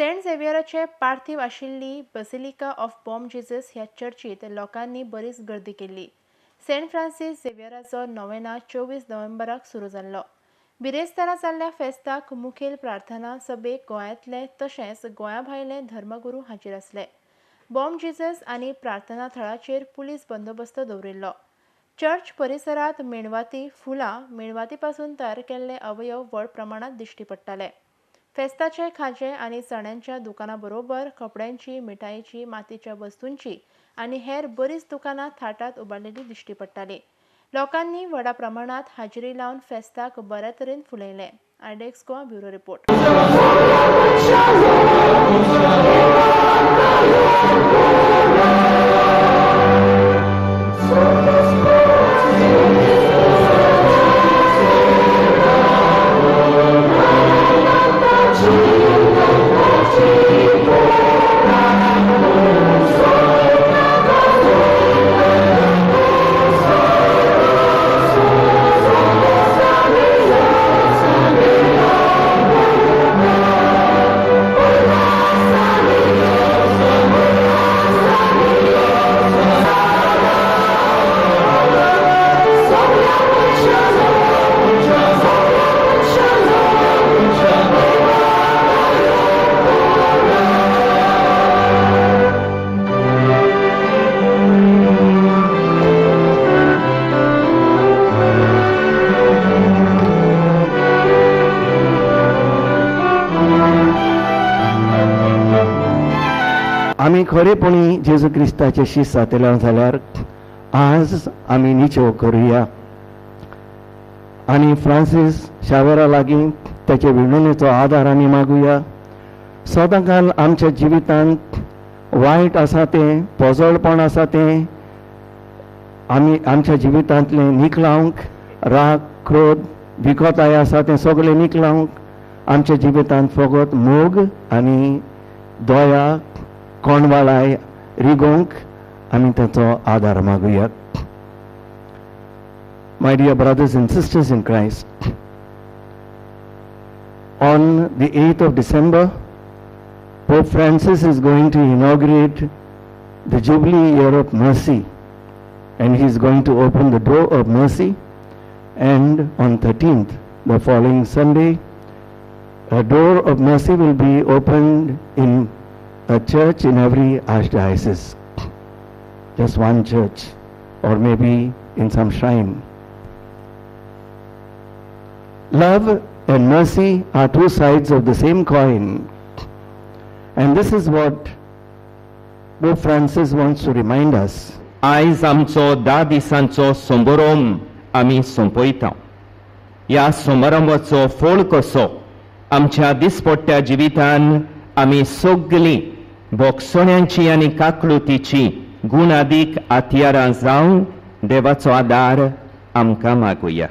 Saint झेवियराचे पार्थिव आशिल्ली basilica of Bom Jesus ह्या चर्चीत लोकांनी बरीच गर्दी केल्ली. सेंट फ्रांसीस झेवियराचो नोवेना 24 नोव्हेंबराक सुरू जाल्लो. बिरेस्तारा जाल्ल्या फेस्ताक मुखेल प्रार्थना सभेक गोंयांतले तशेंच गोंया भायले धर्मगुरू हाजीर आसले. बॉम जेजस आनी प्रार्थना थळाचेर पुलीस बंदोबस्त दवरिल्लो. चर्च परिसरात मेणवाती, फुलां, मेणवाती पासून तयार केल्ले अवयव व्हड प्रमाणात दिश्टी पडटाले. फेस्ताचे खाजें आनी चण्यांच्या दुकाना बरोबर कपड्यांची, मिठाईची, मातीच्या वस्तूंची आनी हेर बरीच दुकानां थाटात उबारलेली दिश्टी पडटाली. लोकांनी व्हडा प्रमाणात हाजेरी लावन फेस्ताक बऱ्या तरेन फुलयलें. आयडेक्स गोवा, ब्युरो रिपोर्ट. आमी खरेपणी जेजू क्रिस्ताचे शीस जातले जाल्यार आज आमी निचेव करुया आनी फ्रांसीस शावेरा लागीं तेचे विणवणेचो आदार आमी मागुया. सदांकाल आमच्या जिवितांत वायट आसा तें, पोजोळपण आसा तें आमी आमच्या जिवितांतलें निकलावंक, राग, क्रोध, विकोताय आसा तें सगळें निकलावंक आमच्या जिवितांत फकत मोग आनी दया, कोणवाळाय रिगोवंक आमी ताचो आदार मागुया. My dear brothers and sisters in Christ, on the 8th of December, Pope Francis is going to inaugurate the Jubilee Year of Mercy, and he is going to open the door of mercy. And on 13th, the following Sunday, a door of mercy will be opened in a church in every archdiocese. Just one church, or maybe in some shrine. Love and mercy are two sides of the same coin. And this is what Pope Francis wants to remind us. आयज आमचो 10 दिसांचो समारंभ आमी सोंपयता. ह्या समारंभाचो फळ कसो आमच्या दिसपट्ट्या जिवितान आमी सगळीं भोगसण्याची आनी काकळुतीची गुणादीक हत्यारां जावन देवाचो आदार आमकां मागुया.